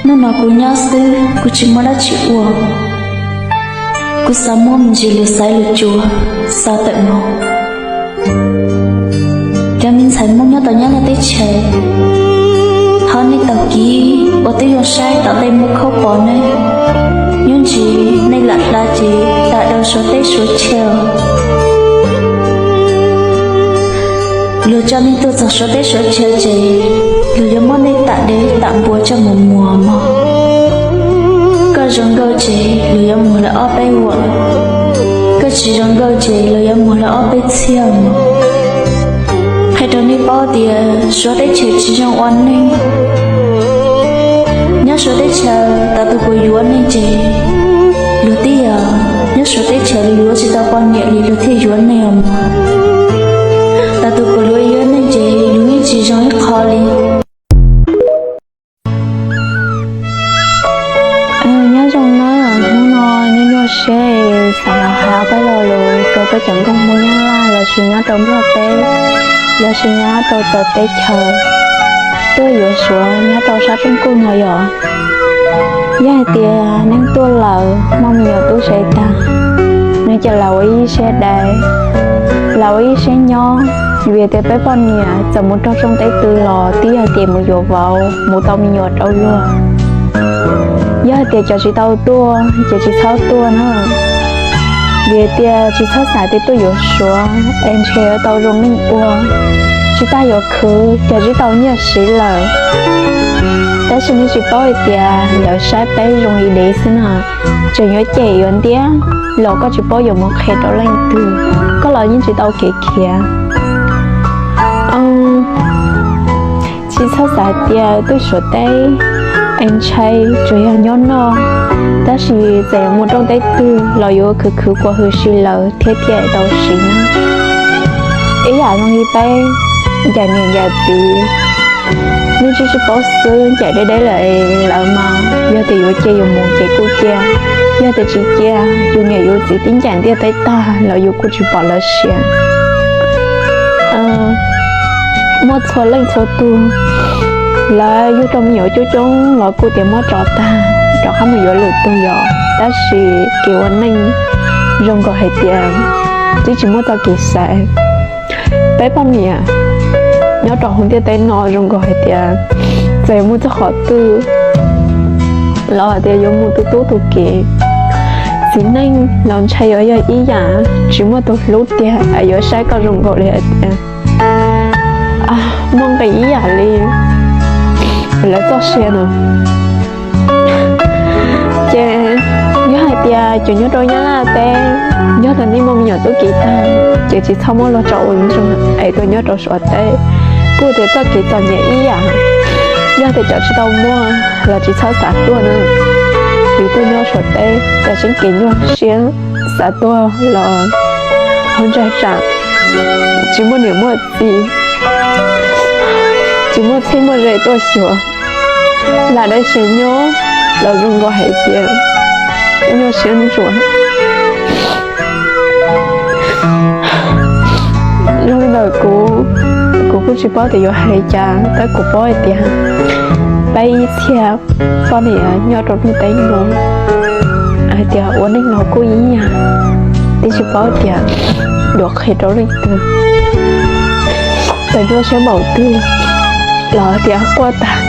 Hnub no kuv nyob xwb, kuv tsis muaj dab tsi ua. Kuv xav muab me ntsis lus xaiv lus tsuas xa tawm mus. Cov me ntxhais Hmoob nyob tom Nyab Laj teb chaws, thov nej taug kev uas twb zoo saib tom ntej mus khaub pom ne. Nyob ntsis nej lam hla ces tam dau Suav teb Suav chaw. Luag coj nej tuaj txog Suav teb Suav chaw ces luag yuav muab nej tam dev tam npua coj mus muag mog. Koj zoo nkauj ces luag yuav muag lawv ob peb vuam, koj tsis zoo nkauj ces luag yuav muag lawv ob peb txhiab mog. Qhia rau nej paub tias Suav teb chaws tsis zoo ua neeg. Nyob Suav teb chaws tas tus kuv yuav nej ces luag tib yog, nyob Suav teb chaws luag yuav tsis tau poj niam li luag thiaj yuav nej os mog. Tas tus kuv yuav yuav nej ces luag yeej tsis zoo ib qho li. Nyob zoo na, hnub no nyuaj nyuaj siab xav los hais ob peb lo lus rau peb cov nkauj Hmoob Nyab Laj lossis nyob rau Nplog teb lossis nyob rau txawv teb chaws tuaj yuav Suav nyob rau sab rooj kuj no yom. Yog hais tias neeg tuaj lawm muaj me nyuam tub se tag, nws ces lam ua ib siab dais, lam ua ib siab nyob, vim tias peb poj niam txawm mus raug rooj teb twg los twb yog tias mus yuav vauv mus tau me nyuam rau luag. Yog hais tias cov tsis tau tuaj ces tsis txhob tuaj na, vim tias tsis txhob xav tias tuaj yuav Suav es ntshe yuav tau zoo neej ua, tsis tas yuav khwv ces twb tau nyiaj siv lawm. Tab sis nej tsis paub hais tias lawv saib peb zoo li dev xwb no, tseem yuav cem yuav ntiab los koj tsis paub yuav mus qhia rau leej twg, koj los yeej tsis tau kev khiav. Tsis txhob xav tias tuaj Suav teb es ntshai tsuas yog nyob noj, tab sis txawm yuav mus rooj teb twg los yuav khwv khwv kua hwm si lawm thiab thiaj tau siv na. Ib yam zoo li peb ncaim niam ncaim txiv, nej tsis tsis paub xwb, ncaim deb deb lawm, lawv mas yog tias yuav cia yus mus ces kuj cia, yog tias tsis cia yus niam yus txiv twb ncaim ntiaj teb tag los yus kuj tsis pom lawv siav. Muaj txhua leej txhua tus, lawv yug tau me nyuam coob coob los kuj tias muab tso tag rov qab mus yuav lwm tus yom, tab sis kev ua neej zoo nkaus hais tias twb tsis muaj txoj kev xaiv. Peb poj niam nyob rau hauv ntiaj teb no zoo nkaus hais tias txawm yuav mus txog qhov twg los hais tias yuav mus tu tub tu kiv. Txiv neej los ntshai yuav yog ib yam, tsis muaj tus hlub tiag es yuav saib koj zoo nkaus li hais tias muaj nqis ib yam li lawv txoj sia no. Ces yog hais tias cov nyob rau Nyab Laj teb, yog tias nej muaj me nyuam tub ki tag ces tsis txhob muab luag tso ua ntsuag es tuaj nyob rau Suav teb, kuj tias txoj kev txom nyem ib yam. Yog tias cov tsis tau muaj los tsis txhob xav tuaj na, vim tuaj nyob Suav teb ces tseeb kev nyuaj siab, xav tuaj los hauv ntsag tsam, tsis muaj niam muaj txiv, tsis muaj txheeb muaj ze tuaj xyuas, lam dai siav nyob los zoo nkaus hais tias nyuaj siab ntsuav. Zoo li ntawm kuv, kuv kuj tsis paub tias yuav hais li cas, tab kuv paub hais tias peb ib txhia poj niam nyob rau lub teb no hais tias ua neej los kuj ib yam, twb tsis paub tias yuav qhia rau leej twg. Txawm nyuaj siab npaum twg los tias quaj tag